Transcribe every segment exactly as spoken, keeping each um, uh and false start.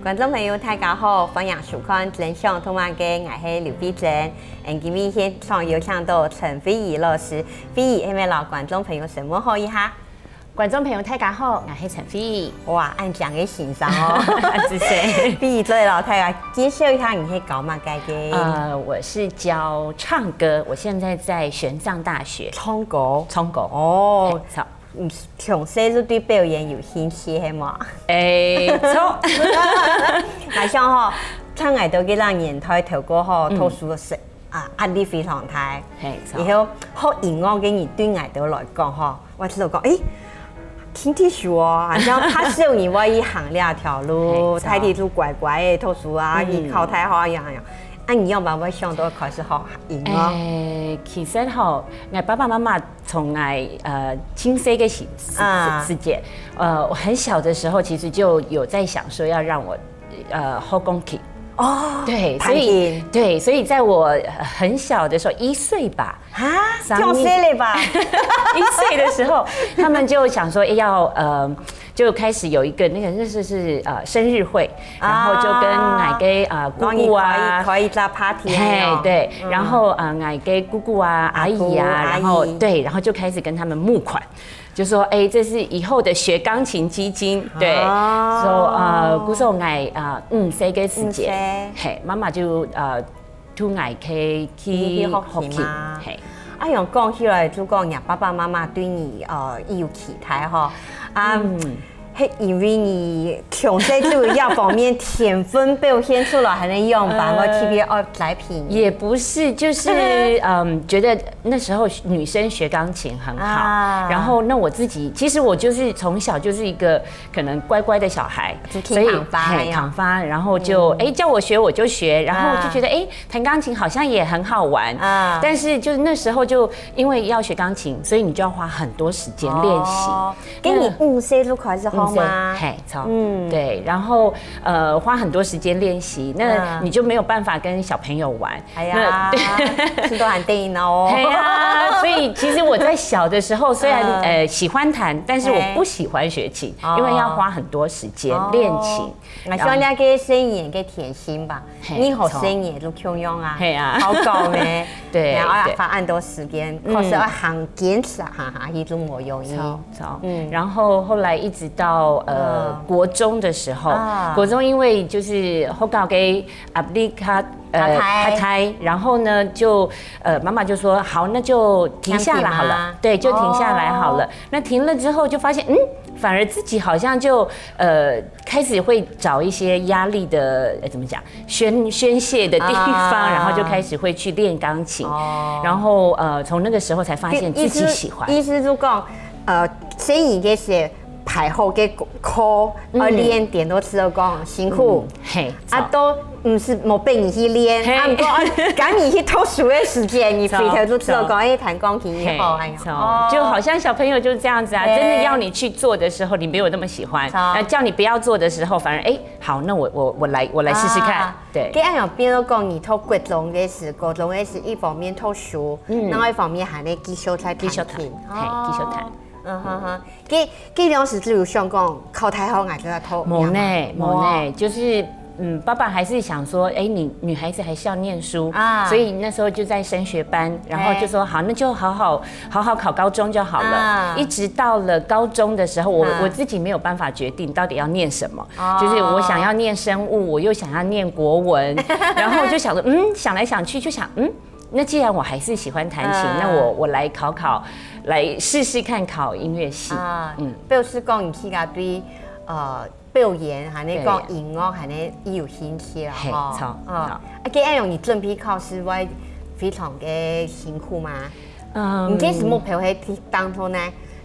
觀眾朋友，大家好，歡迎收看《真想讀麼个》，𠊎係劉慧珍。嗯，今日現場有請到陳慧儀老師，慧儀，係毋係摎觀眾朋友先問好一下？觀眾朋友，大家好，𠊎係陳慧儀。哇，恁靚个先生哦！謝謝。慧儀，再摎大家介紹一下，你係教麼个个？呃，我是教唱歌，我現在在玄奘大學唱歌。唱歌。哦，嘿，唱。 你從細就對表演有興趣，係無？欸，著。𠊎想吼，像𠊎兜該个年代頭過吼，嗯。讀書个時，啊，壓力非常大。嘿，著。然後學音樂个人對𠊎兜來講吼，𠊎知道講，欸，天地書哦，好像較少人會去行這條路，嘿，著。大家都乖乖个讀書啊，嗯。去考大學啊，樣樣。啊，你仰般會想到開始學音樂？欸，其實吼，𠊎爸爸媽媽 從來，呃，親細个時，時，啊。時節，呃，我很小的時候，其實就有在想說要讓我，呃，學鋼琴。哦，對，所以，彈琴。對，所以在我很小的時候，一歲吧，啊，三年，忒細了吧？一歲的時候，他們就想說，欸，要，呃，就開始有一個那個，那是，是，呃，生日會，然後就跟啊。哪個，呃，姑姑啊，可以，可以，可以在party那嘿，種。對，嗯。然後，呃，哪個姑姑啊、阿姨啊，阿姑、然後，阿姨。對，然後就開始跟他們募款，就說，欸，這是以後的學鋼琴基金，對。哦。說，呃，故所𠊎，呃，五歲个時節，五歲。嘿，媽媽就，呃，渡𠊎去，去，去學琴，學琴嘛。嘿。啊，樣講起來，就講若爸爸媽媽對你，呃，有期待吼。啊，嗯。 係因為你從細就有這方面天分表現出來，還能樣般，呃，𠊎特別愛栽培你。也不是，就是，嗯，覺得那時候女生學鋼琴很好，啊。然後那我自己，其實我就是從小就是一個可能乖乖的小孩，就去，所以，扛發那樣。嘿，扛發，然後就，嗯。欸，叫我學我就學，然後就覺得，啊。欸，彈鋼琴好像也很好玩，啊。但是就是那時候就因為要學鋼琴，所以你就要花很多時間練習。哦。 該你五歲就開始學嗎？五歲，嘿，著。嗯。對，然後，呃，花很多時間練習，那你就沒有辦法跟小朋友玩。哎呀，那，是都很電影哦。嘿啊，所以其實我在小的時候，雖然，嗯。呃，喜歡彈，但是我不喜歡學琴，嘿。因為要花很多時間練琴。哦。然後，𠊎想那個生理个天性吧。 嘿，你學生也就共樣啊，著。嘿啊。好搞咩？對，哎呀，對。要花很多時間，嗯。可是要行堅持啊，哈哈，一種無容易。著，著。嗯。然後後來一直到，呃，嗯。國中的時候，啊。國中因為就是學校个壓力較，呃，較大。較大，然後呢，就，呃，媽媽就說：「好，那就停下來好了。」停停嗎？對，就停下來好了。哦。那停了之後就發現，嗯，反而自己好像就，呃， 開始會找一些壓力的，呃，怎麼講，宣，宣洩的地方，啊。然後就開始會去練鋼琴。哦。然後，呃，從那個時候才發現自己喜歡。意思，意思就講，呃，生理个係排好个課，嗯。愛練，顛倒係講辛苦。嗯，嘿，啊，著。都毋係無逼你去練，嘿。啊，毋過，啊，趕你去讀書个時間，你回頭就知道講，著。欸，彈鋼琴以後，嘿，哎呀，著。哦。就好像小朋友就是這樣子啊，對。真的要你去做的時候，你沒有那麼喜歡，著。那叫你不要做的時候，反而，欸， 好，那我，我，我來，我來試試看。啊，對。該恁樣變到講，你讀國中个時，高中个時，一方面讀書，嗯。另外一方面還在繼續在彈琴。繼續彈，嘿，繼續彈。哦。嗯哼哼。該，該當時就有想講，考大學還係愛讀音樂嗎？無呢，無呢，無哦。就是，嗯，爸爸還是想說，欸，你女孩子還是要念書，啊。所以那時候就在升學班，然後就說，嘿。好，那就好好，好好考高中就好了。啊。一直到了高中的時候，我，啊。我自己沒有辦法決定到底要念什麼。 哦。就是我想要念生物，我又想要念國文，然後我就想說，嗯，想來想去就想，嗯，那既然我還是喜歡彈琴，嗯。那我，我來考考，來試試看考音樂系。啊，嗯。表示講你自家對，呃，表演，還係講，對。音樂，還係有興趣啦，嘿，吼。著，嗯。著。啊，該恁樣你準備考試會非常个辛苦嗎？ 嗯。你這時目標係當初呢，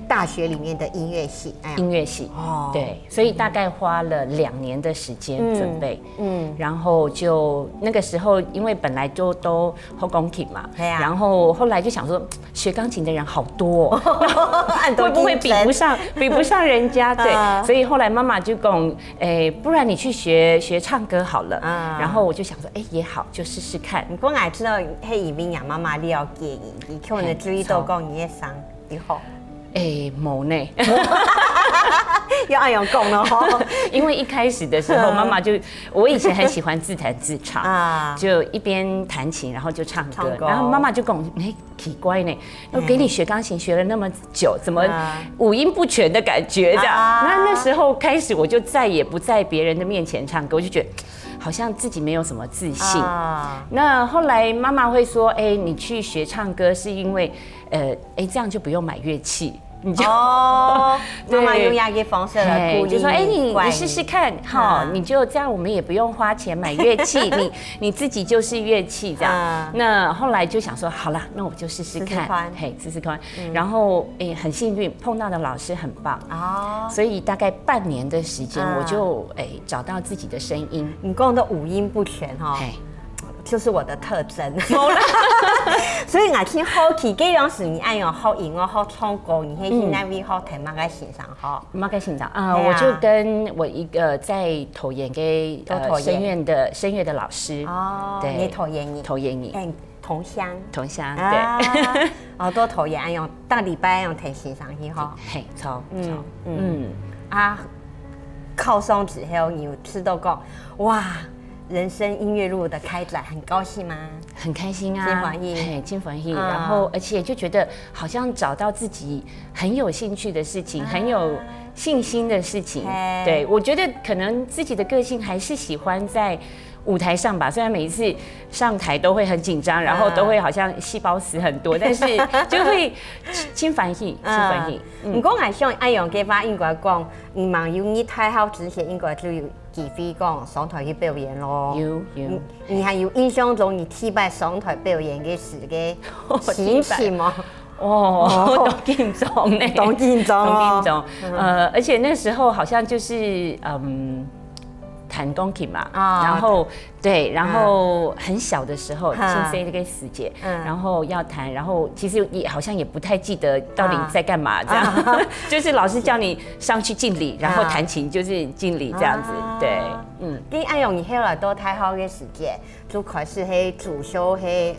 大學裡面的音樂系，哎呀。音樂系，哦。對，所以大概花了兩年的時間準備，嗯，嗯。然後就，那個時候因為本來就都學鋼琴嘛，對啊。然後後來就想說，學鋼琴的人好多哦，會不會比不上，按多競爭。比不上人家？對，啊。所以後來媽媽就講，欸，不然你去學，學唱歌好了。啊。然後我就想說，欸，也好，就試試看。毋過𠊎知道，係因為若媽媽了解你，你可能注意到講你个聲音好。欸，無呢。要恁樣講咯吼。因为一开始的时候，妈妈就，我以前很喜欢自弹自唱，啊，就一边弹琴，然后就唱歌，唱歌。然后妈妈就跟我说：“哎，奇怪呢，我给你学钢琴学了那么久，怎么五音不全的感觉这样？”那那时候开始，我就再也不在别人的面前唱歌，我就觉得好像自己没有什么自信。那后来妈妈会说：“哎，你去学唱歌是因为，呃，哎，这样就不用买乐器。”你就哦，妈妈用这个方式来鼓励你，就说：“哎，你你试试看，哈，你就这样，我们也不用花钱买乐器，你你自己就是乐器这样。”那后来就想说：“好了，那我就试试看，试试看，嘿，试试看。”然后哎，很幸运碰到的老师很棒哦，所以大概半年的时间，我就哎找到自己的声音。你讲到五音不全哈，就是我的特征。所以我挺好奇，这样是你恁样学音乐、学唱歌，你是去哪位学，听么个先生学？么个先生啊，我就跟我一个在桃园的呃声乐的声乐的老师哦，你桃园人，桃园人，哎，同乡，同乡对，哦，都桃园，哎呦，大礼拜用听先生去哈，嘿，错，嗯嗯啊，考上之后你有知道讲，哇，人生音乐路的开展，很高兴吗？很开心啊，真欢喜嘿，真欢喜。然后，而且就觉得好像找到自己很有兴趣的事情，很有信心的事情。对，我觉得可能自己的个性还是喜欢在舞台上吧。虽然每一次上台都会很紧张，然后都会好像细胞死很多，但是就会真欢喜，真欢喜。你讲还像爱用个话，应该讲，你蛮有你太好之前，应该就有机会讲上台去表演咯。有有，你还有印象中你第一摆上台表演个时个心情吗？哦，当紧张呢，当紧张哦，当紧张。呃，而且那时候好像就是嗯，弹钢琴嘛，然后对，然后很小的时候，青春这个时节，然后要弹，然后其实也好像也不太记得到底在干嘛，这样，就是老师叫你上去敬礼，然后弹琴就是敬礼这样子，对，嗯。跟阿勇，你后来到太好个时节，就开始去主修去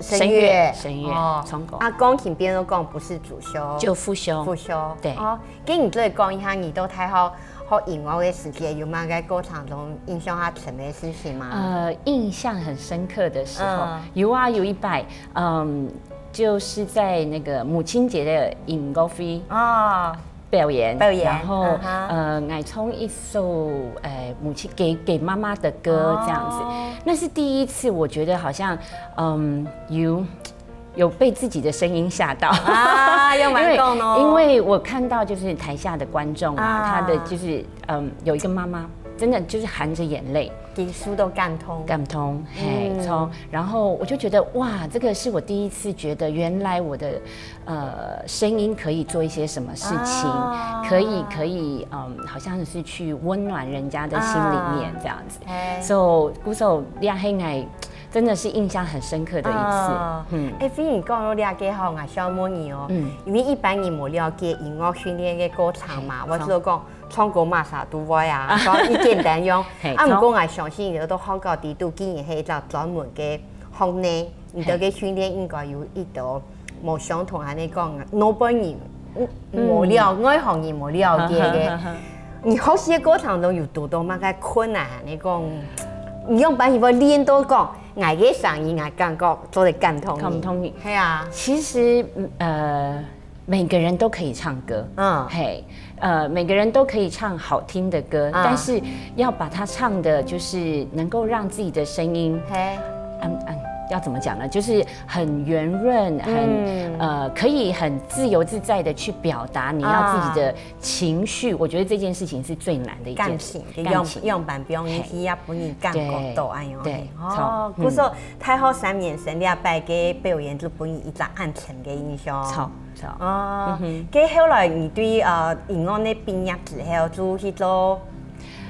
声乐，声乐，唱歌啊，钢琴边都讲不是主修，就副修，副修，对。哦，跟你再讲一下，你到太好学音乐个时节，有么个过程中印象较深个事情吗？呃，印象很深刻的时候，有啊，有一摆，嗯，就是在那个母亲节的音乐会啊。表演，表演，然后呃，我唱一首呃母亲给给妈妈的歌这样子，那是第一次，我觉得好像嗯有有被自己的声音吓到啊，有蛮够哦，因为我看到就是台下的观众啊，他的就是嗯有一个妈妈真的就是含着眼泪，给书都感动，感动，嘿，从然后我就觉得哇，这个是我第一次觉得原来我的。呃，声音可以做一些什么事情，可以可以，嗯，好像是去温暖人家的心里面这样子。所以，故所厉害，真的是印象很深刻的一次。嗯，哎，菲你讲到这个吼，我想问你哦，因为一般人无了解音乐训练个过程嘛，我只有讲唱歌嘛啥都会啊，所以简单用。啊，不过我相信有都好高低度，既然系一个专门个行业，你这个训练应该有一个。 无相同，安尼讲，老板人，嗯，无了，外行人无了解个。你学习个过程中有堵到么个困难？安尼讲，你用白话练到讲，𠊎个声音，𠊎感觉做得感动你。感动你。系啊，其实，呃，每个人都可以唱歌，嗯，嘿，呃，每个人都可以唱好听的歌，但是要把它唱的，就是能够让自己的声音，嘿，嗯嗯，要怎么讲呢？就是很圆润，很呃，可以很自由自在的去表达你要自己的情绪。我觉得这件事情是最难的一件事。感情，用用板表演是要分人感觉到，哎哟，对，哦，故所太后三年生两百个表演就分人一张暗沉的印象。错。 哦，該後來你對呃音樂个畢業之後，就去做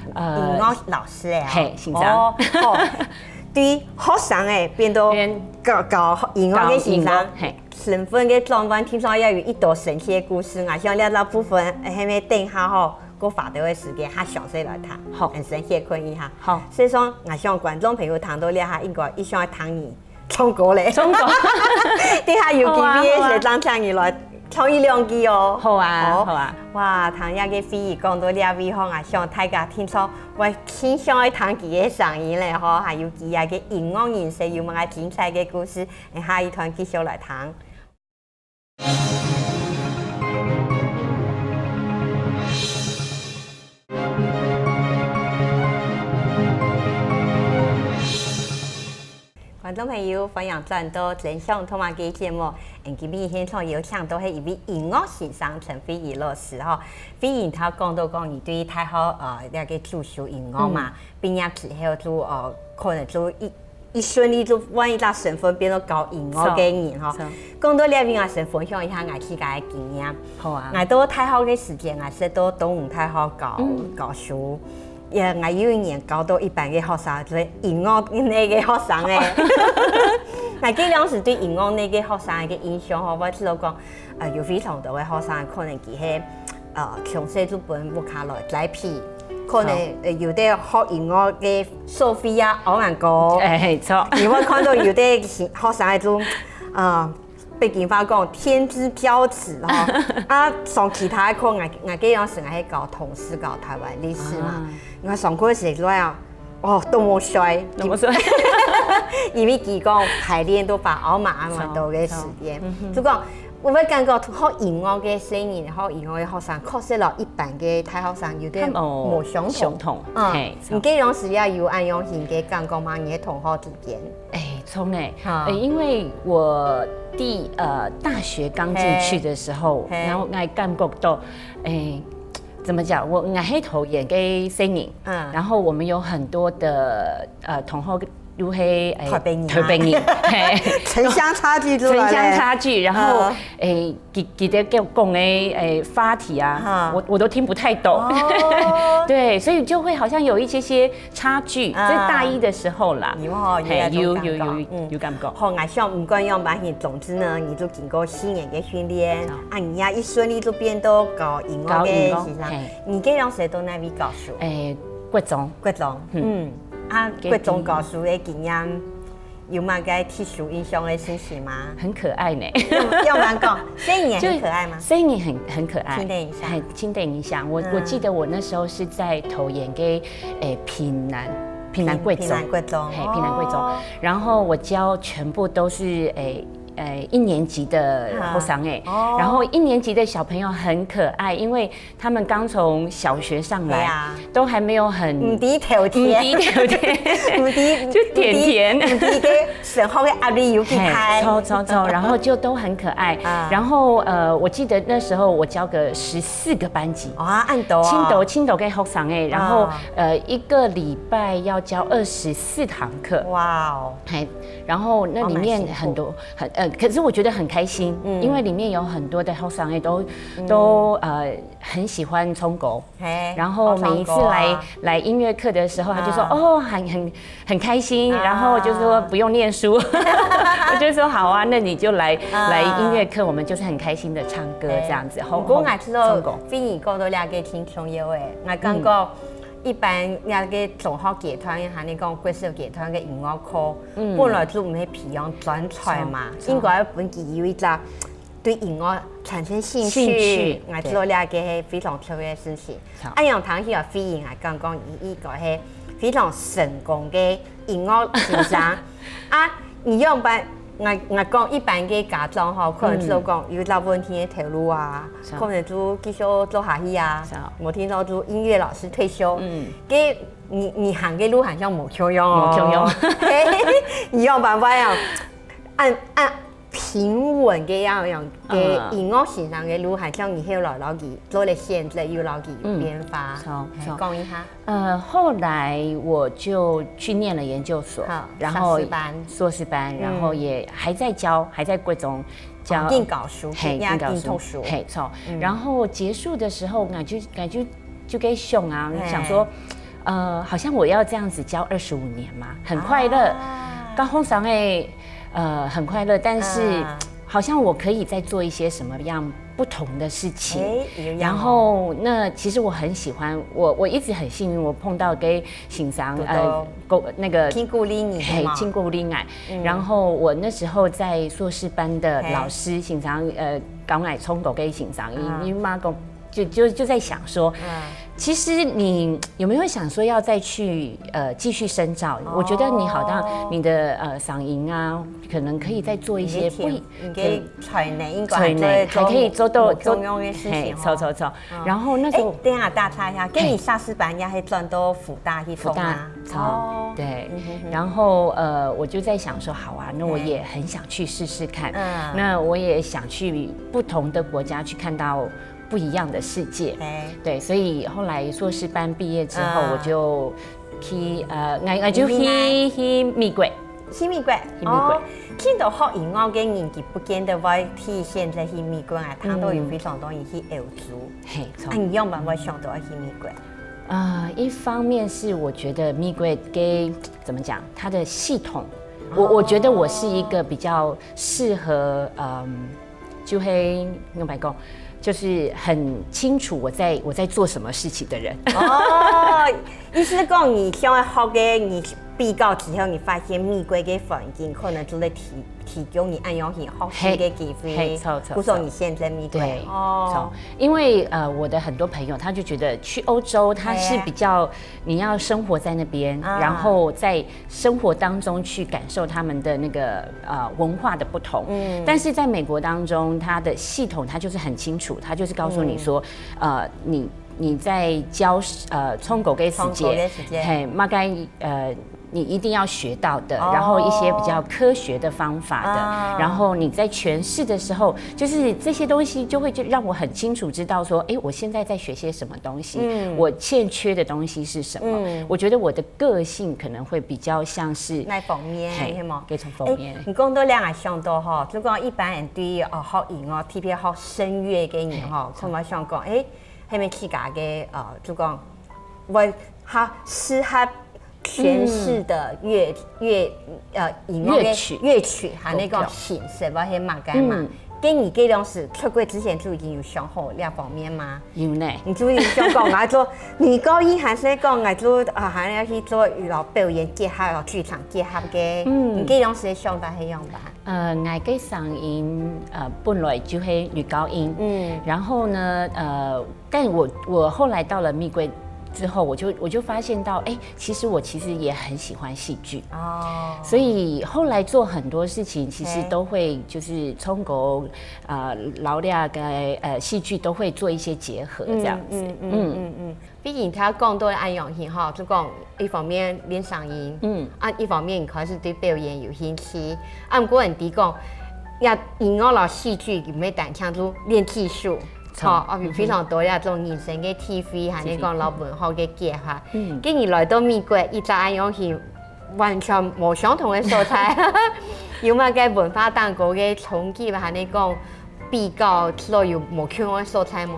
音樂老師誒，嘿，先生，對學生誒變到教教音樂个先生，身份个轉換，聽說也有一多神奇个故事啊！像這部分，係毋係等下吼，過發表个時間，較詳細來談，好，很神奇个一下。好，所以說，我想觀眾朋友聽到這下，應該一想愛聽你。 唱歌咧，唱歌，等下有機會个時，正請你來唱一兩句哦。好啊，好啊。哇，聽這个慧儀講到這位吼，𠊎想大家聽眾會盡想愛聽佢个聲音咧吼，還有佢个音樂人生有麼个精彩个故事，下一段繼續來聽。 觀眾朋友，歡迎轉到《真想讀麼个》節目。嗯，今日現場有請到係一位音樂先生陳慧儀老師吼。慧儀頭講到講，你對大學呃這个主修音樂嘛，畢業之後就呃可能就一一順利就換一隻身份變做教音樂个人吼。講到這位，𠊎先分享一下𠊎自家个經驗。好啊。𠊎到大學个時間，𠊎係到東吳大學教教書。 也，𠊎有一年教到一班个學生，就係音樂類个學生欸。𠊎該當時對音樂類个學生个印象吼，𠊎知道講，呃，有非常多个學生可能佢係，呃，從細就分屋下來栽培，可能呃有兜學音樂个收費啊，好難講。欸，著。你會看到有兜學生个就，呃， 北京話講天之驕子吼，啊上其他个課，𠊎𠊎該當時𠊎係教通識教台灣歷史嘛，𠊎上課个時節啊，哦都無睡，都無睡。因為佢講排練都花恁多恁多个時間，就講𠊎會感覺學音樂个細人，學音樂个學生，確實摎一般个大學生有兜無相同。相同，嗯，係，你該當時也有恁樣形个感覺嗎？你个同學之間？ 欸，著欸，呃，因為我第呃大學剛進去的時候，然後𠊎感覺到，欸，怎麼講？我𠊎係桃園个細人，嗯，然後我們有很多的呃同學都係欸台北人啊，台北人，係，城鄉差距出來了，城鄉差距，然後欸。 佢佢兜講个欸話題啊，我我都聽不太懂。對，所以就會好像有一些些差距，在大一的時候啦。有吼，有那種感覺，有有有有感覺。好，𠊎想毋管樣般形，總之呢，你就經過四年个訓練，啊，你也一順利就變到教音樂个先生。你該當時到哪位教書？欸，國中。國中，嗯，啊，國中教書个經驗。 有麼个特殊印象个事情嗎？很可愛呢。用用難講，細人很可愛嗎？細人很很可愛，真的很像。很真的很像。我我記得我那時候是在桃園个欸平南平南國中，平南國中，嘿，平南國中。然後我教全部都是欸欸一年級的學生欸，然後一年級的小朋友很可愛，因為 他們剛從小學上來，都還沒有很，毋知頭天，毋知頭天，毋知就甜甜，毋知个生活个壓力有幾大。著著著，然後就都很可愛。然後呃，我記得那時候我教個十四個班級，哇，恁多啊！盡多盡多个學生欸，然後呃一個禮拜要教二十四堂課，哇哦，嘿，然後那裡面很多很呃，可是我覺得很開心，因為裡面有很多的學生欸都都呃。 很喜歡唱歌，然後每一次來來音樂課的時候，他就說哦，很很很開心，然後就說不用念書，我就說好啊，那你就來來音樂課，我們就是很開心的唱歌這樣子。毋過𠊎知道，慧儀講到這個盡重要欸，𠊎感覺一般這個中學階段，還係講國小階段个音樂課，本來就毋係培養專才嘛，應該愛分佢有一隻 對音樂產生興趣，興趣，𠊎知道這個係非常重要个事情。恁樣聽起來，慧儀𠊎感覺你應該係非常成功个音樂先生。啊，你樣般，𠊎𠊎講一般个家長吼，可能就講有大部分个頭路啊，可能就繼續做下去啊，無聽到就音樂老師退休。嗯，該你你行个路好像無共樣哦，無共樣。你樣般般啊，按按 平穩个樣樣个音樂先生个路，還像你後來摎佢做了選擇，又摎佢有變化，講一下。呃，後來我就去念了研究所，然後碩士班，碩士班，然後也還在教，還在國中教，緊教書，嘿，緊教書，嘿，著。然後結束的時候，感覺感覺就該想啊，想說，呃，好像我要這樣子教二十五年嘛，很快樂。教學生欸， 呃，很快樂，但是好像我可以再做一些什么样不同的事情。哎，有样哦。然后那其实我很喜欢，我我一直很幸运，我碰到个先生，呃，够那个，挺鼓励你的嘛。嘿，挺鼓励我。嗯。然后我那时候在硕士班的老师，先生，呃，教我唱歌个先生，啊。伊伊妈讲，就就就在想说，嗯。其实你有没有想说要再去呃继续深造？我觉得你好像你的呃嗓音啊，可能可以再做一些不一你个才能应该还可以做到做中央的事情，嘿，错错错。然后那时候，等下打岔一下，跟你下次班也还转到福大去，福大，哦，对。然后呃，我就在想说，好啊，那我也很想去试试看。嗯，那我也想去不同的国家去看到不一样的世界。对，所以后来硕士班毕业之后，我就去呃，我我就去去美国。 去美国，去美国。哦，去到学音乐个人，佢不见得會去選擇去美國啊，聽到有非常多人去歐洲。嘿，錯。啊，你仰般會想到愛去美國？啊，一方面是我觉得美国个怎么讲，它的系统，我我觉得我是一个比较适合，嗯，就会用白讲，就是很清楚我在我在做什么事情的人。哦，意思讲你想要学个，你比较之后，你发现美国个环境可能就会提提供你恁样去学习个机会，嘿，错错，故所你现在美国，对，哦，错，因为呃，我的很多朋友他就觉得去欧洲，它是比较你要生活在那边，然后在生活当中去感受他们的那个呃文化的不同。嗯，但是在美国当中，它的系统它就是很清楚，它就是告诉你说，呃，你你在教呃唱歌个时节，唱歌个时节，嘿，大概呃。你一定要学到的，然后一些比较科学的方法的，然后你在诠释的时候，就是这些东西就会就让我很清楚知道说，哎，我现在在学些什么东西，我欠缺的东西是什么。我觉得我的个性可能会比较像是哪方面，嘿，是吗？各种方面。你讲到两个想到吼，就讲一般人对于哦学音乐，特别学声乐个人吼，可能想讲，哎，还没自家个呃，就讲我哈适合 全式的乐乐呃音乐乐曲乐曲，还有那个形式，包括马干嘛？跟你这种是出国之前就已经有想好那方面吗？有呢。你就有想讲，我做女高音还是讲，我做啊，还要去做老表演结合，老剧场结合的。嗯，你这种是想法是样吧？呃，我个嗓音呃本来就系女高音，嗯，然后呢，呃，但我我后来到了蜜桂之后，我就我就发现到，哎， 其实我其实也很喜欢戏剧哦，所以后来做很多事情，其实都会就是从国呃劳力啊跟呃戏剧都会做一些结合这样子。嗯嗯嗯嗯嗯，毕竟听讲到恁样去哈，就讲一方面练声音，嗯，啊一方面你开始对表演有兴趣，啊不过你提讲，呀音乐啦戏剧，你们单讲就练技术。 好，啊非常多呀，种人生个体会，还有讲老文化个结合。嗯，今日来到美国，一直恁样去完全无相同个所在，有么个文化当中个冲击，还有讲比较所有无共样个所在吗？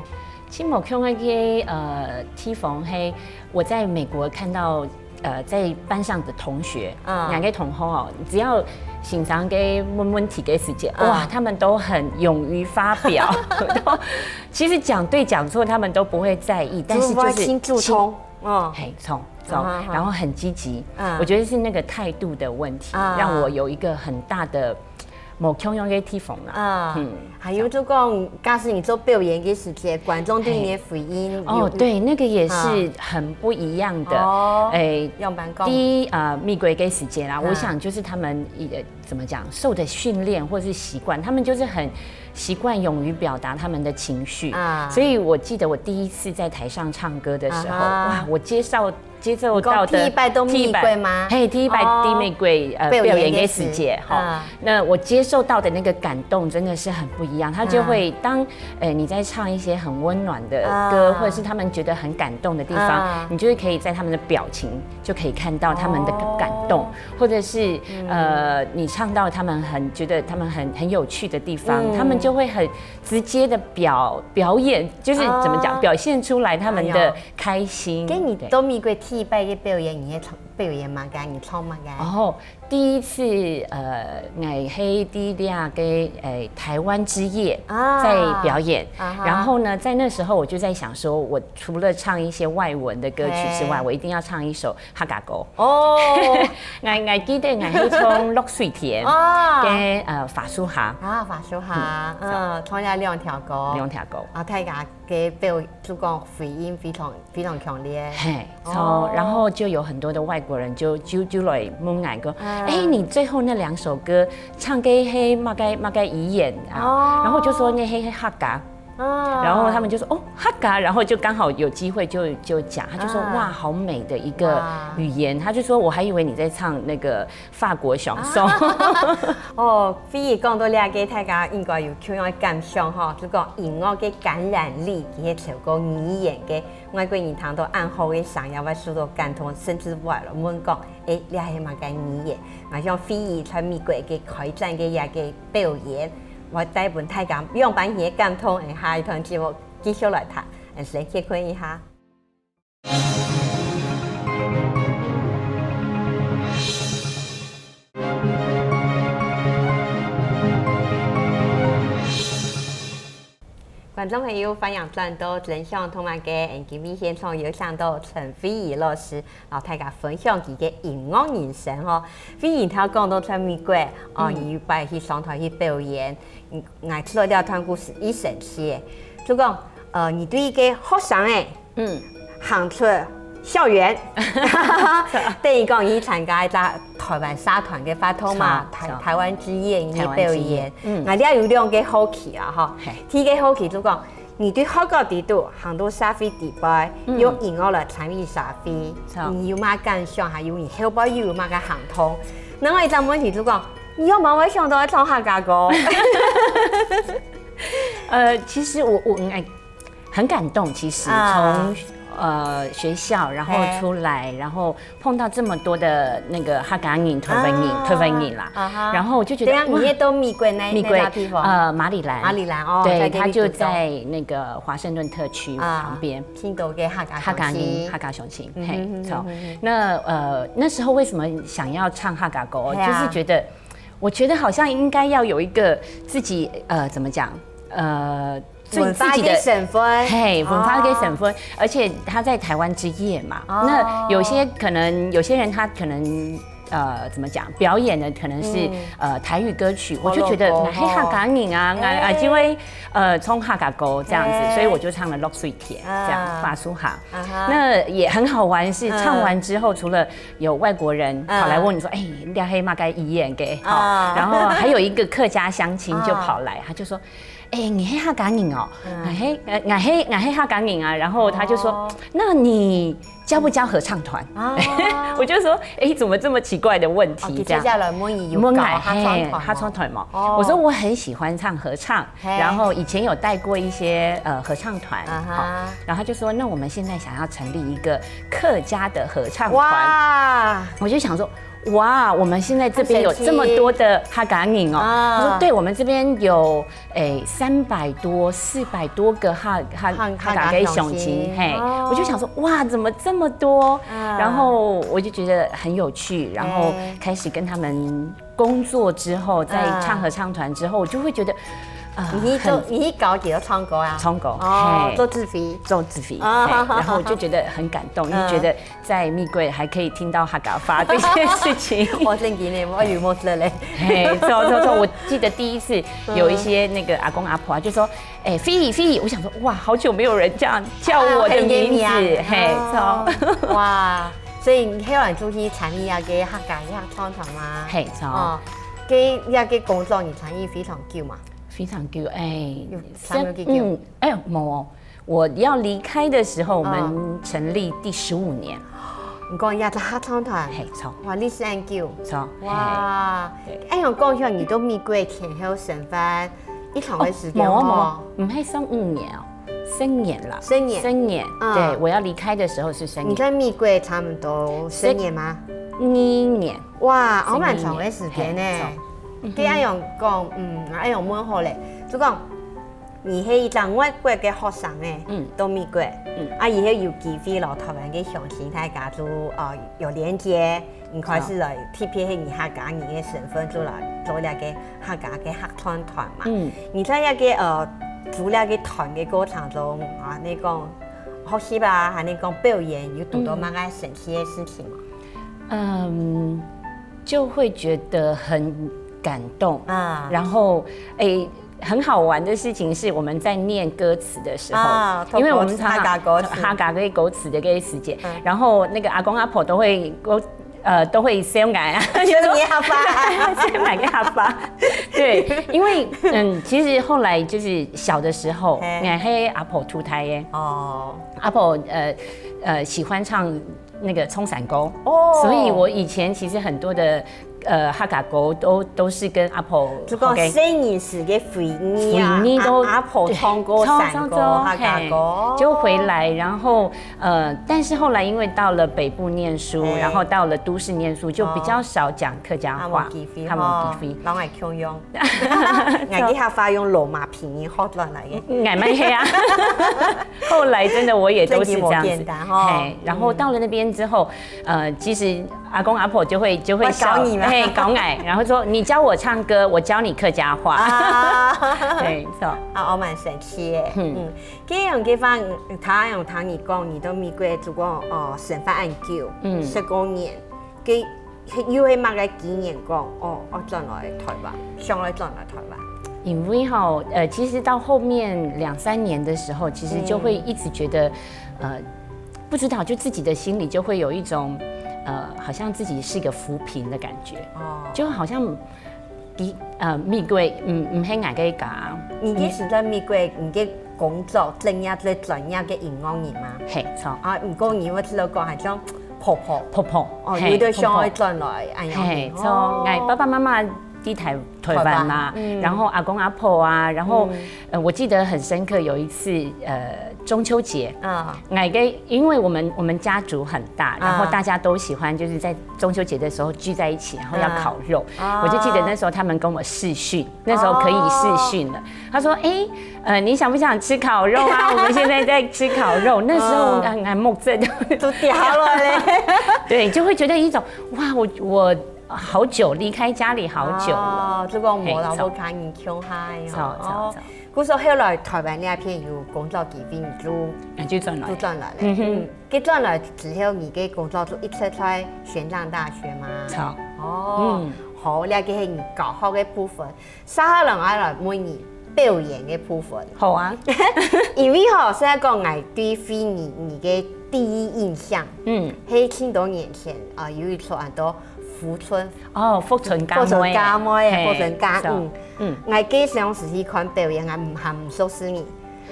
其实无共样个呃地方，嘿，我在美国看到 呃，在班上的同学，嗯，两个同学哦，只要先生个问问题个时间，哇，他们都很勇于发表，都其实讲对讲错他们都不会在意，但是就是清楚通，嗯，嘿，冲冲，然后很积极，嗯，我觉得是那个态度的问题，让我有一个很大的 无共样个地方啦。啊，嗯，还有就讲，假使你做表演个时节，观众对你个回应，哦，对，那个也是很不一样的。哦，哎，样板讲，第一啊，蜜桂个时节啦，我想就是他们也怎么讲，受的训练或是习惯，他们就是很习惯勇于表达他们的情绪啊。所以我记得我第一次在台上唱歌的时候，哇，我接受 接受到的第一拜都玫瑰吗？嘿，第一拜的玫瑰呃表演个时节哈，那我接受到的那个感动真的是很不一样。他就会当呃你在唱一些很温暖的歌，或者是他们觉得很感动的地方，你就会可以在他们的表情就可以看到他们的感动，或者是呃你唱到他们很觉得他们很很有趣的地方，他们就会很直接的表表演，就是怎么讲，表现出来他们的 开心。跟你都玫瑰第一拜个表演，你个表演麼个，你唱麼个？哦，第一次，呃，𠊎係在那個，呃，台灣之夜啊，在表演。啊哈。然後呢，在那時候我就在想說，我除了唱一些外文的歌曲之外，嘿。我一定要唱一首客家歌。哦。𠊎，𠊎記得𠊎係唱落水田，哦。跟，呃，花樹下。啊，花樹下，嗯，嗯，唱了兩條歌。兩條歌。啊，大家个表，就講回應非常，非常強烈。嘿，哦。然後就有很多的外國人就，就，就來問𠊎講，嗯。「欸，你最後那兩首歌唱个係麼个，麼个語言啊？」哦。然後我就說：「那係，係客家。」哦。然後他們就說：「哦，客家。」然後就剛好有機會就，就講，他就說：「啊。哇，好美的一個語言。」哇。他就說：「我還以為你在唱那個法國chanson。」啊。哦，菲兒講到這個，大家應該有共樣个感想吼，就講音樂个感染力，其實超過語言个。外國人聽到恁好个聲音，會受到感動，甚至會來問講：「欸，這係麼个語言？」𠊎想菲兒在美國个開展个這個表演，會帶分大家仰般个感動。下一段節目繼續來談，先歇睏一下。 觀眾朋友，歡迎轉到《真想讀麼个》，今晡日現場有請到陳菲兒老師，摎大家分享佢个音樂人生吼。菲兒頭講到在美國，哦，嗯。你有一擺去上台去表演，嗯，𠊎聽到這段故事已神奇个，就講，呃，你對一個學生仔， 嗯。行出校園。等於講，你參加一隻台灣社團个活動嘛，著，台，著。台灣之夜，你表演。台灣之夜，嗯。𠊎這有兩個好奇啊，吼。嘿。第一個好奇就講，你對學校裡肚，行到社會裡背，嗯。用音樂來參與社會，著。你有麼感想，還有你後背又有麼个行動？另外一隻問題就講，你仰般會想到愛唱客家歌？呃，其實我，我，嗯，哎， 很感動，其實，啊。從，呃，學校，然後出來，嘿。然後碰到這麼多的那個客家人、台灣人，啊。台灣人啦，啊哈。然後我就覺得，等下，哇。你也到美國那，美國，那大地方？呃，馬里蘭。馬里蘭，哦，對，在這裡讀書。他就在那個華盛頓特區旁邊。啊，聽到个客家客家人，鄉親。客家鄉親，嗯哼，嘿，嗯哼，著。嗯哼。那，呃，那時候為什麼想要唱客家歌？嘿啊。就是覺得，我覺得好像應該要有一個自己，呃，怎麼講？呃， 自，文化个身份。自己的，嘿，文化个身份，哦。而且他在台灣之夜嘛，哦。那有些可能，有些人他可能，呃，怎麼講，表演的可能是，嗯。呃，台語歌曲，我就覺得，部落歌，那，嘿，客家人啊，吼。啊，啊，哎。就會，呃，唱客家歌這樣子，哎。所以我就唱了《落水田》，這樣，啊。花樹下。啊哈。那也很好玩，是唱完之後，嗯。除了有外國人跑來問你說，嗯。哎，你係麼个語言个？啊。好，然後還有一個客家鄉親就跑來，啊。他就說， 「欸，你係客家人哦？」嗯。「𠊎係，呃，𠊎係，𠊎係客家人啊。」然後他就說，哦。「那你教不教合唱團？」哦。我就說，「欸，怎麼這麼奇怪的問題？」哦，這樣。直接來問你有搞合唱團嗎？問𠊎，嘿，合唱團嘛。哦。我說我很喜歡唱合唱，嘿。然後以前有帶過一些，呃，合唱團，啊哈。好，然後他就說，「那我們現在想要成立一個客家的合唱團。」哇。我就想說， 「哇，我們現在這邊有這麼多的客家人哦。」啊。他說，「對，我們這邊有，欸，三百多、四百多個客，客，客，客家个鄉親，客家鄉親，嘿。」哦。我就想說，「哇，怎麼這麼多？」啊。然後我就覺得很有趣，然後，哎。開始跟他們工作之後，在唱合唱團之後，啊。我就會覺得，啊，你去做，很，你去教佢等唱歌啊？唱歌，哦，嘿。做指揮。做指揮，啊。嘿，然後我就覺得很感動，嗯。就覺得 在美國還可以聽到客家話這件事情。哇，正經呢，我有目汁嘞。嘿，著，著，著，我記得第一次有一些那個阿公阿婆啊，就說：「欸，菲兒，菲兒。」我想說，哇，好久沒有人這樣叫我的名字。啊，喊你的名啊。嘿，著。哦，哇，所以你後來就去參與那個客家合唱團嗎？嘿，著。哦，該，那個工作你參與非常久嘛？非常久，欸，有參與幾久？嗯，欸，無哦， 我要離開的時候，我們成立第十五年。哦。你講也係合唱團？嘿，著。哇，歷史恁久。著，哇，嘿，對。哎，𠊎講一下，你到美國前後生活，一長个時間哦，無哦，無哦，毋係算五年哦，十年啦，十年。十年，嗯。對，我要離開的時候是十年。你在美國差不多十年嗎？十二年。哇，十二年。還蠻長个時間呢。嘿，著。該恁樣講，嗯，恁樣問好咧，就講，你係一隻外國个學生欸，嗯。到美國，嗯。啊，以後有機會咯，台灣个鄉親大家都，呃，有連結，你開始來，特別係你客家人个身份，就來做這個客家个客團團嘛。嗯。你在這個，呃，組這個團个過程中，啊，你講學習啊，還係講表演，有堵到麼个神奇个事情嗎？嗯，就會覺得很感動。啊。然後，欸，很好玩的事情是，我們在念歌詞的時候，啊，因為我們常常，讀歌詞。客家个歌詞的這個時節，嗯。然後那個阿公阿婆都會，呃，都會笑𠊎啊，笑你客話。笑𠊎个客話。對，因為，嗯，其實後來就是小的時候，嘿。𠊎係阿婆渡大个。哦。阿婆，呃，呃，喜歡唱那個衝山歌。哦。所以我以前其實很多的，呃，客家歌都，都是跟阿婆學个。就講細人時个回憶啊，回憶都，阿，阿婆唱過山歌，對，唱，唱，唱，客家歌。嘿，就回來，然後，呃，但是後來因為到了北部念書，嘿。然後到了都市念書，就比較少講客家話。啊，無機會，啊，無機會。吼，摎𠊎共樣。 𠊎个客話用羅馬拼音學轉來个。嗯，𠊎乜係啊。後來真的我也都是這樣子。真的無簡單吼。嘿，然後到了那邊之後，呃，其實阿公阿婆就會，就會笑，會教你嗎？嘿，教𠊎，然後說：「你教我唱歌，我教你客家話。」啊。對，沒錯。啊，我蠻神奇耶。嗯。嗯，這樣个話，嗯，聽，聽你講，你到美國就講，哦，生活恁久，嗯。十過年，該 係，又係麼个機緣講，哦，愛轉來台灣，想愛轉來台灣？因為吼，呃，其實到後面兩三年的時候，其實就會一直覺得，嗯。呃，不知道，就自己的心裡就會有一種，呃，好像自己是個浮萍的感覺，哦。就好像，呃，美國，嗯，毋係𠊎个家。你該時在美國，你个工作，正業，最專業个音樂人嗎？嘿，著。啊，毋過你會知道講，好像 婆婆。婆婆，哦，嘿，有兜想愛轉來，婆婆。恁樣。嘿，哦。著，𠊎爸爸媽媽在台，台灣嘛，台灣，嗯。然後阿公阿婆啊，然後，嗯。呃，我記得很深刻，有一次，呃，中秋節，啊。𠊎个，因為我們，我們家族很大，然後，啊。大家都喜歡就是在中秋節的時候聚在一起，然後要烤肉。啊。我就記得那時候他們跟我視訊， 那時候可以視訊了。哦。他說：「欸，呃，你想不想吃烤肉啊？我們現在在吃烤肉。」那時候，哦。還，還目汁都，都掉了嘞。對，就會覺得一種，哇，我，我好久，離開家裡好久了。哦，就講無摎屋下人共下个哦。嘿，著，著，著。哦，故所後來台灣這片有工作機會，你就，啊，就轉來。就轉來了。嗯哼。嗯，該轉來之後，你个工作就一直在玄奘大學嗎？著。哦，嗯。好，這個係你教學个部分。 接下來𠊎來問你表演个部分。好啊。因為吼，雖然講𠊎對惠妮你个第一印象，嗯。係盡多年前，啊，有一齣安到福春，哦，福春家妹。福春家妹，嘿，福春家，著。嗯。嗯。𠊎該當時去看表演，𠊎毋，還毋熟識你。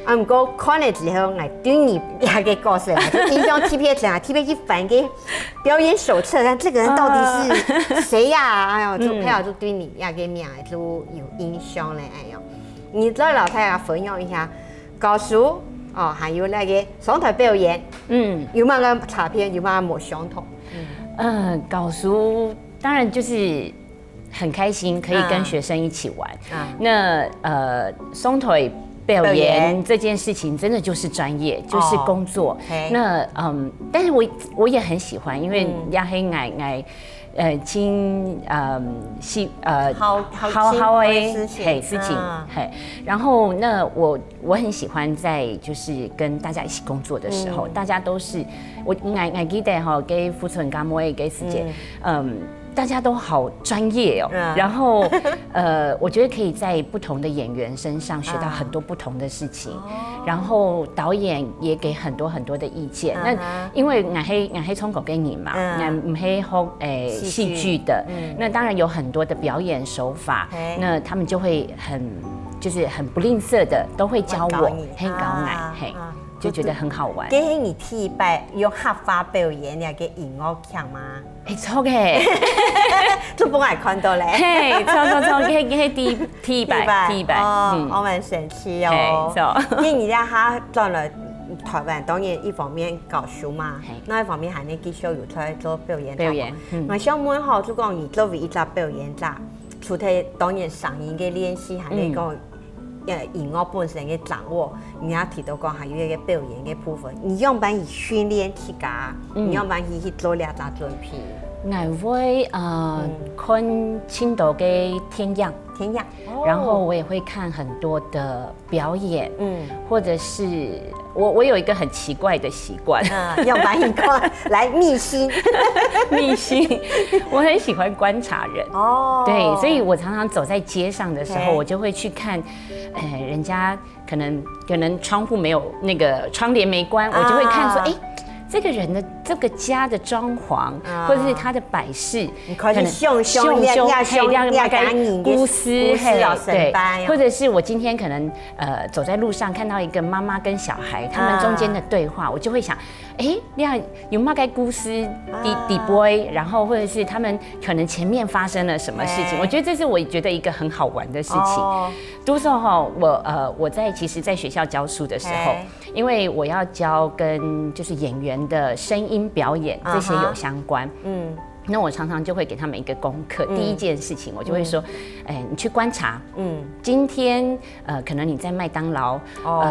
啊，毋過看了之後，𠊎對你這個角色啊，就印象特別深啊，特別去翻該表演手冊，看這個人到底是誰呀？哎喲，就，嗯。配合就對你這個名 就有印象了，哎喲。你再摎大家分享一下，教書，哦，還有那個上台表演，嗯。有麼个差別，有麼个無相同？嗯。呃，教書當然就是很開心，可以跟學生一起玩。啊。啊。那，呃，上台表演，表演。這件事情真的就是專業，就是工作。哦。嘿。那，嗯，但是我，我也很喜歡，因為，嗯。也很愛，愛 呃，盡，呃，係，呃，好，好，好，好个，好个事情，嘿，事情，啊。嘿。然後那我，我很喜歡在就是跟大家一起工作的時候，嗯。大家都是，我，𠊎，𠊎記得吼，該福春家妹个時節，嗯。嗯，大家都好專業哦。嗯。然後，呃，我覺得可以在不同的演員身上學到很多不同的事情。啊。哦。 然後導演也給很多很多的意見。啊哈。那因為𠊎係，𠊎係唱歌个人嘛，嗯。𠊎毋係學，誒，戲劇。戲劇的。嗯。那當然有很多的表演手法，嘿。那他們就會很，就是很不吝嗇的，都會教我，會教你。嘿，教𠊎，啊，嘿，啊。就覺得很好玩。這係你第一擺用客話表演這個音樂劇嗎？ 誒，著个。就分𠊎看到咧。嘿，著，著，著，該，該第一，第一擺，第一擺。第一擺，哦，嗯。還蠻神奇哦。嘿，著。該你這下轉來台灣，當然一方面教書嘛，嘿。另一方面還能繼續有在做表演。表演，嗯。𠊎想問吼，就講你作為一隻表演者，除忒當然聲音个練習，還能講，嗯。呃，音樂本身个掌握，你也提到講還有一個表演个部分，你仰般去訓練自家，嗯。你仰般去，去做這隻準備？𠊎會，呃，嗯。看盡多个電影。電影。哦。然後我也會看很多的表演，嗯。或者是我，我有一個很奇怪的習慣。嗯，仰般去看，來，祕辛。祕辛，我很喜歡觀察人。哦。對，所以我常常走在街上的時候，嘿。我就會去看，呃，人家可能，可能窗戶沒有，那個窗簾沒關，我就會看說，啊。誒，這個人的，這個家的裝潢，啊。或者是他的擺飾，你可以可能想像，想像，嘿，像，像，像，像，故事，故事哦，嘿，對，神秘哦。或者是我今天可能，呃，走在路上看到一個媽媽跟小孩，他們中間的對話，啊。我就會想，誒，你看有麼个故事底，啊。底背，然後或者是他們可能前面發生了什麼事情，嘿。我覺得這是我覺得一個很好玩的事情。哦。多少哈，我，呃，我在，其實在學校教書的時候，嘿。因為我要教跟就是演員的聲音表演這些有相關，啊哈。嗯。那我常常就會給他們一個功課，嗯。第一件事情我就會說，嗯。哎，你去觀察，嗯。今天，呃，可能你在麥當勞，哦。呃，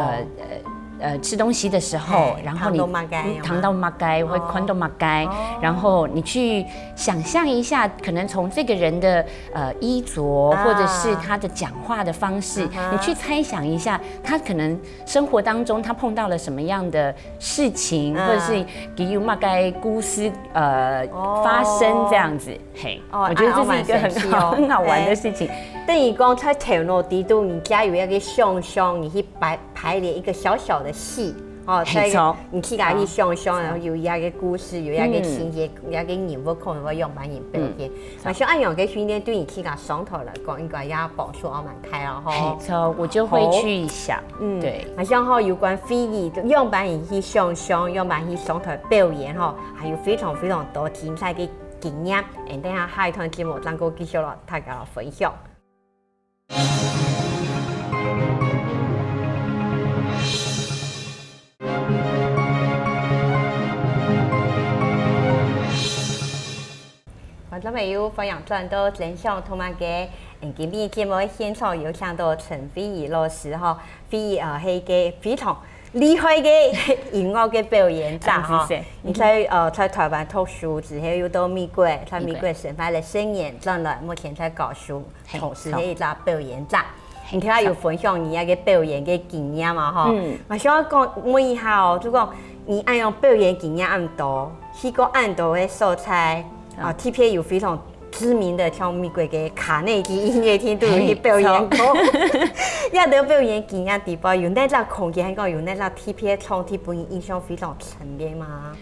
呃，呃，吃東西的時候，嘿，然後你看到麼个，嗯，看到麼个，哦。會看到麼个，哦。然後你去想象一下，可能從這個人的，呃，衣着，啊。或者是他的講話的方式，嗯哼。你去猜想一下，他可能生活當中他碰到了什麼樣的事情，嗯。或者是佢有麼个故事，呃，哦。發生這樣子，嘿，哦，我覺得這是一個很好，哎，好神奇哦。很好玩的事情。嘿。等於講，在頭腦底肚，你加有一個想像，你去擺，排練一個小小的戲，哦，嘿，在一個，著。你自家去想像，著。然後有一個故事，有一個情節，嗯。有一個人物，可能會用扮演表演。嗯。 我想恁樣个訓練對你自家上台來講，應該也幫助還蠻大哦，吼。嘿，著，我就會去想，好。嗯，對。啊，像吼，有關飛魚，樣般去想像，樣般去上台表演吼，還有非常非常多精彩个經驗。嗯，等一下下一段節目，正過繼續咯，大家來分享。 觀眾朋友，歡迎轉到《真想讀麼个》。嗯，今晡日節目个現場有請到陳飛魚老師吼，飛魚，呃，係一個非常厲害个音樂个表演者吼。嗯，謝謝。你在，呃，在台灣讀書之後，又到美國，在美國生活了十年，轉來目前在教書。 嘿，同時係一隻表演者。嘿，你頭下有分享你該個表演个經驗嘛，吼。嗯。𠊎想要講，問一下哦，就講你恁樣表演經驗恁多，去過恁多个所在，嗯。啊，特別有非常知名的，像美國个卡內基音樂廳都有去表演過。嘿，著。這兜表演經驗底背，有哪隻空間，還講有哪隻特別个場地，分你印象非常深个嗎？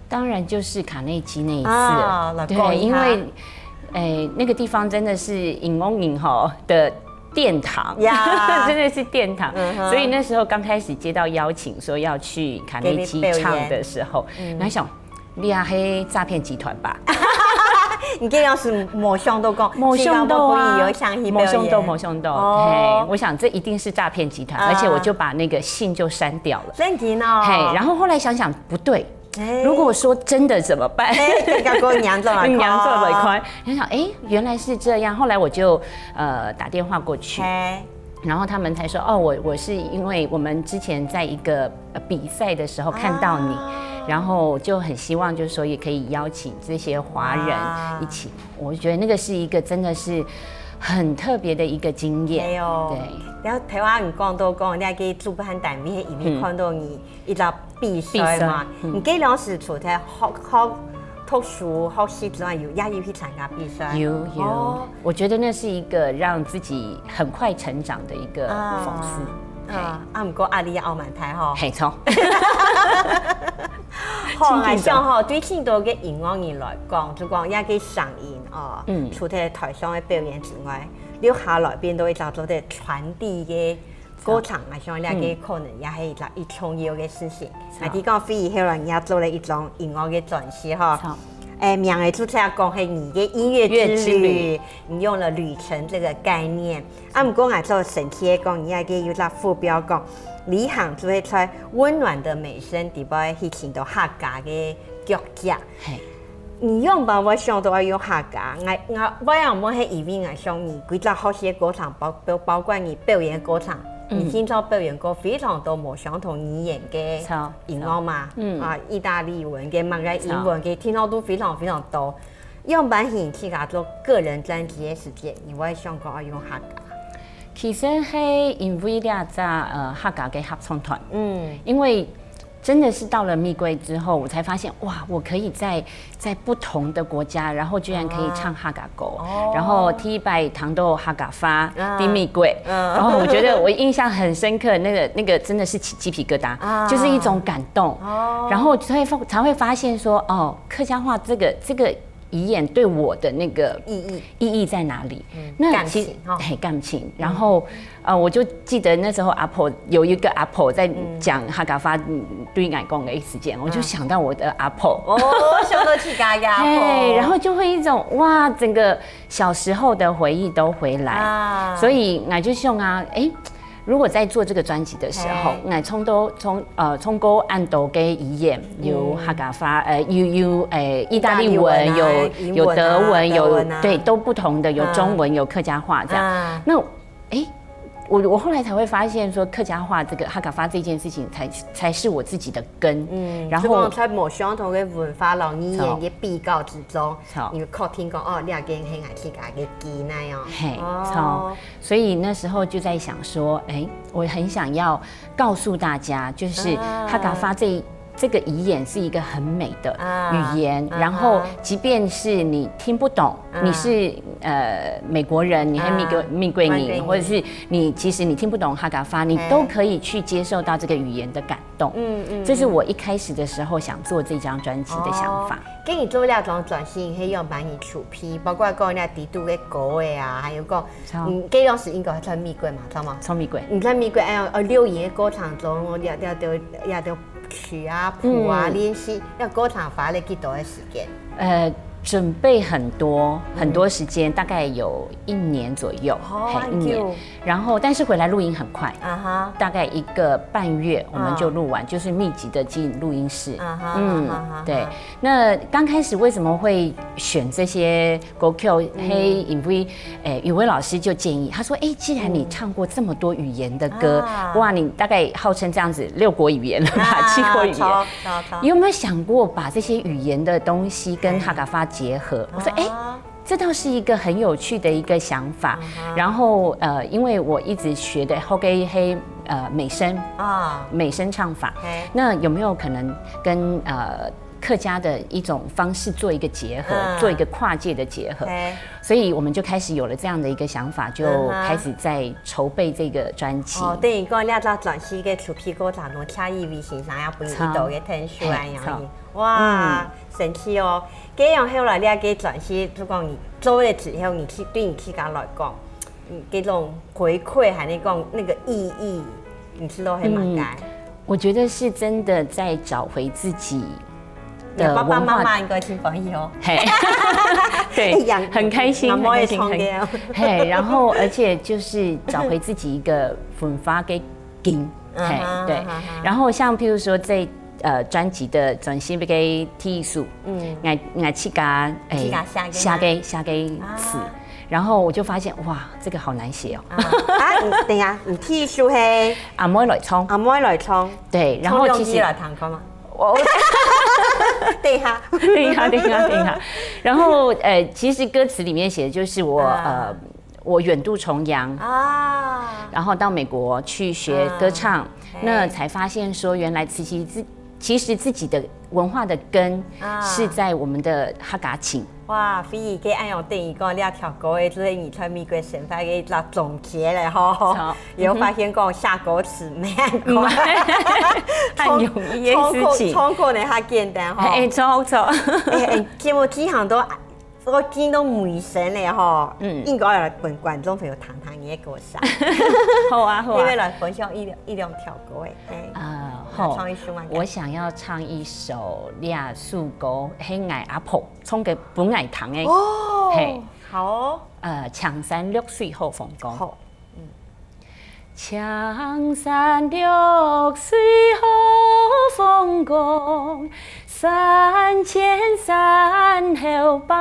當然就是卡內基那一次了。啊，來講一下。對，因為，誒，那個地方真的是音樂人吼的殿堂，呀。真的是殿堂。嗯哼。所以那時候剛開始接到邀請說要去卡內基唱的時候，給你表演。嗯。然後想，你也係詐騙集團吧？你這樣是無想到講，無想到啊，新加坡有想去表演。無想到，無想到。哦。嘿，我想這一定是詐騙集團，啊。而且我就把那個信就刪掉了。真的哦。嘿，然後後來想想不對， 哎。如果說真的怎麼辦？哎，更加過嚴重了，嚴重了，快。你想，哎，原來是這樣。後來我就，呃，打電話過去，哎。然後他們才說，哦，我，我是因為我們之前在一個，呃，比賽的時候看到你，啊。然後就很希望就是說也可以邀請這些華人一起。哇。我覺得那個是一個真的是很特別的一個經驗。哎喲，對。然後頭下你講到講，你還去主辦單位，因為看到你，嗯。 一隻比賽嘛。比賽，嗯。你該當時除忒學，學讀書、學習之外，有，也有去參加比賽？有，有。哦。我覺得那是一個讓自己很快成長的一個方式。啊，嘿。啊，啊，毋過壓力也蠻大吼。嘿，著。好，親近的。𠊎想吼，對盡多个音樂人來講，就講這個聲音哦，嗯。除忒台上个表演之外，留下來變到一隻做得傳遞个 歌唱啊，像這個可能也係一個，嗯。一重要个事情。著。啊，你講飛魚後來你也做了一張音樂个專輯吼。著。誒，名仔就係講係你个音樂之旅，音樂之旅。你用了旅程這個概念。啊，毋過𠊎做神奇个講，你還有一個副標講，旅行就係在溫暖的美聲底背去尋到客家个腳跡。嘿。你仰般會想到愛用客家？𠊎𠊎會仰般係因為𠊎想你，歸隻學習个過程，包包包括你表演个過程，你今朝表演過非常多無相同語言个音樂嘛，啊，義大利文个、麼个英文个，聽到都非常非常多。仰般係你自家做個人專輯个時間，你會想講愛用客家？其實係因為這隻呃客家个合唱團，嗯，因為真的是到了蜜桂之後，我才發現哇，我可以在在不同的國家，然後居然可以唱客家歌，然後第一擺聽到客家話，在蜜桂，然後我覺得我印象很深刻，那個那個真的是起雞皮疙瘩，就是一種感動，然後才會發才會發現說，哦，客家話這個這個語言對我的那個意義意義在哪裡？那其實嘿感情，然後。呃，我就記得那時候阿婆有一個阿婆在講客家話，嗯，對𠊎講个時間，我就想到我的阿婆。哦，想到自家个阿婆。嘿，然後就會一種哇，整個小時候的回憶都回來。啊，所以𠊎就想啊，誒，如果在做這個專輯的時候，嘿，𠊎唱到唱呃唱過恁多个語言，有客家話，呃有有誒義大利文，有有德文，有對都不同的，有中文，有客家話這樣。那誒。 我我後來才會發現說客家話這個客家話這件事情才才是我自己的根，嗯，然後就講在無相同个文化摎語言个比較之中，你確定講哦，這個係𠊎自家个根來哦，嘿，哦，所以那時候就在想說，哎，我很想要告訴大家，就是客家話這這個語言是一個很美的語言，然後即便是你聽不懂，你是呃美國人，你係美國美國人，或者是你其實你聽不懂客家話，你都可以去接受到這個語言的感動。嗯嗯，這是我一開始的時候想做這張專輯的想法。跟你做這張專輯，你係用幫你出品，包括講你底肚个歌个啊，還有講，嗯，這當時應該在美國嘛，知道嗎？在美國。你在美國，哎呀，哦，錄音的過程中，哦，這這這這 曲啊、譜啊、練習，要過程花了幾多个時間？呃，準備很多很多時間，大概有一年左右，哦，嘿，一年。然後，但是回來錄音很快，啊哈，大概一個半月我們就錄完，就是密集的進錄音室。啊哈，嗯，對。那剛開始為什麼會選這些 歌曲，嘿，因為，誒，雨薇老師就建議，他說，誒，既然你唱過這麼多語言的歌，哇，你大概號稱這樣子六國語言了吧，七國語言，有沒有想過把這些語言的東西跟客家話結合？我說，誒，這倒是一個很有趣的一個想法。然後，呃，因為我一直學的後个嘿，呃，美聲啊，美聲唱法，那有沒有可能跟呃 客家的一種方式做一個結合，做一個跨界的結合，所以我們就開始有了這樣的一個想法，就開始在籌備這個專輯。哦，等於講，這隻專輯个籌備過程中，請雨薇先生也分你一道个𢯭手恁樣。哇，神奇哦！這樣後來這個專輯，就講你做了之後，你去對你自家來講，嗯，這種回饋還係講那個意義，你知道係麼个？ 我覺得是真的在找回自己的文化。爸爸媽媽應該挺歡喜哦。嘿，對，很開心，很開心，很，嘿，然後而且就是找回自己一個文化个根，嘿，對。然後像譬如說在呃專輯的專輯个第一首，嗯，𠊎𠊎自家誒寫个寫个詞，然後我就發現哇，這個好難寫哦。啊，等一下，你第一首係 阿妹來唱，阿妹來唱，對，然後其實來聽看嘛。我等一下，等一下，等一下，等一下。然後呃，其實歌詞裡面寫的就是我呃，我遠渡重洋啊，然後到美國去學歌唱，那才發現說原來其實自其實自己的文化的根是在我們的客家情。 哇，菲兒，該恁樣等於講，這條歌个就係你在美國生活个一隻總結了吼。有發現講寫歌詞無恁難，很容易个事情，唱歌唱歌呢較簡單吼。哎，著著。哎，節目進行到，我見到尾聲了吼，嗯，應該來分觀眾朋友聽聽你个歌聲。好啊好啊，你愛來分享一一兩條歌誒，哎，啊好，唱一首嘛。我想要唱一首這首歌，係𠊎阿婆 唱个分𠊎聽个。哦，嘿，好哦。呃，青山綠水好風光。好，嗯。青山綠水好風光，山前山后百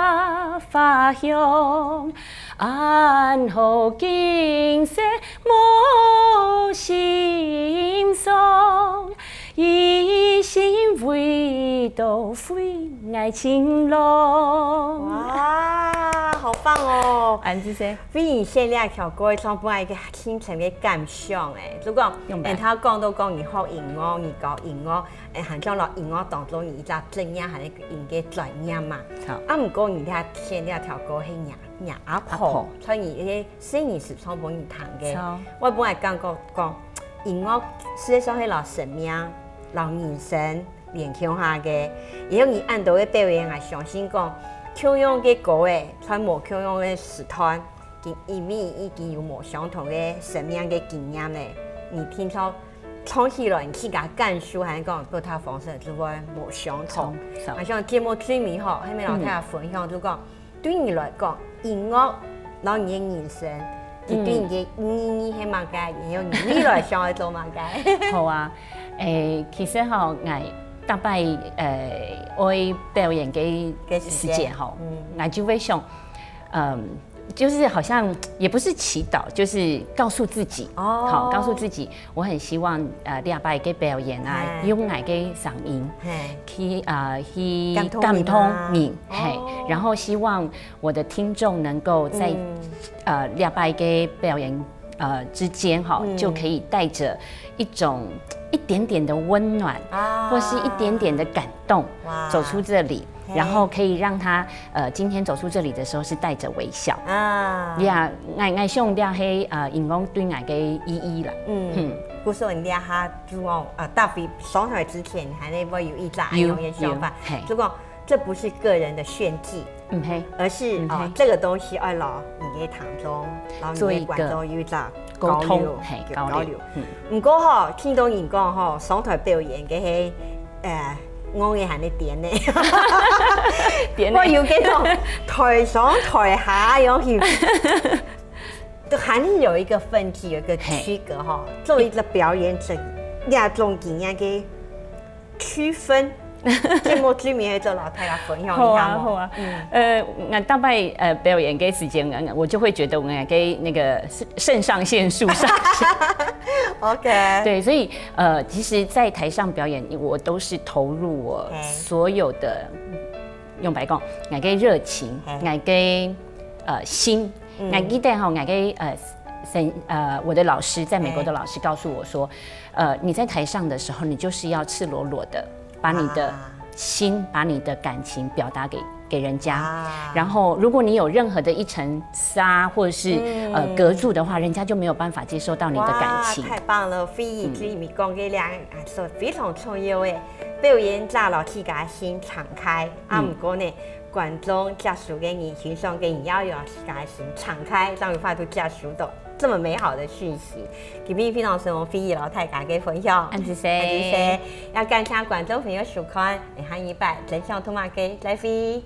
花香，安好景色莫心伤，一心唯独为爱情郎。哇，好棒哦！安之些，为你写这条歌，唱出来一个深沉的感想哎。如果明白人家讲到讲你学音乐，你搞音乐，哎，很重要音乐当中你一个专业还是音乐专业嘛。好啊，不过你在写这条歌，是你你阿阿婆婆，所以你一个生意是唱给你听的好。我本来感觉讲，音乐事实上是老生命、老人生连共下个，也有你恁多个表演，我相信讲，共样个歌诶，在无共样个时段，佢因为已经有无相同个生命个经验咧，你听到唱起来，你自家感受，还是讲各他方式就会无相同。相同啊，像节目最尾吼，还没老太太分享，就讲对你来讲，音乐，然后你的人生，佢对你的意义系么个？也有你未来想要做么个？好啊，诶，其实吼，我大概诶，爱表演个个时间时节吼嗯，𠊎就会想，嗯，就是好像也不是祈祷，就是告诉自己，哦好，告诉自己，我很希望呃，礼拜个表演啊哎，用我个声音嘿，去啊去感动感动人啊你，嘿哦，然后希望我的听众能够在嗯呃礼拜个表演呃之间哈，嗯就可以带着一种一点点的温暖，啊或是一点点的感动哇，走出这里，嘿然后可以让他呃今天走出这里的时候是带着微笑。啊，呀，爱爱上这黑呃，音乐对我个意义啦。嗯，故所你这下就讲啊，大飞上台之前，你还会有一个有有的想法有嘿，就讲这不是个人的炫技，嗯嘿，而是啊嗯嘿这个东西要老你的堂中，然后做一个你的观众有一个沟通交流嘿有交流嗯不过吼，听到人讲吼，上台表演个嘿，呃，我也还没点呢，点呢我有这种台上台下有去，都还是有一个分歧，有一个区隔哈。作为一个表演者，那种经验个区分，节目最尾做老太太分享一下好啊，嘛。好啊。呃，那大概呃表演个时间，呃我就会觉得我个那个肾上腺素上升。 OK，对，所以呃，其实，在台上表演，我都是投入我嘿所有的，用白讲，我个热情，嘿我个呃心。我记得哈，我个呃，先呃，我的老师在美国的老师告诉我说，呃，你在台上的时候，你就是要赤裸裸的把你的啊心、把你的感情表达给给人家。啊然后，如果你有任何的一层纱或者是、呃嗯隔住的话，人家就没有办法接受到你的感情哇。太棒了，飞宇这里讲个两，啊，是非常重要诶。表演者老自家心敞开，啊，嗯毋过呢，观众接受个人、欣赏个人，也要有自家心敞开，这样有法度接受到这么美好的讯息。今天非常承蒙飞宇老太家个分享，安子安子生，生，要感谢观众朋友收看，下一拜真相吐马给来飞。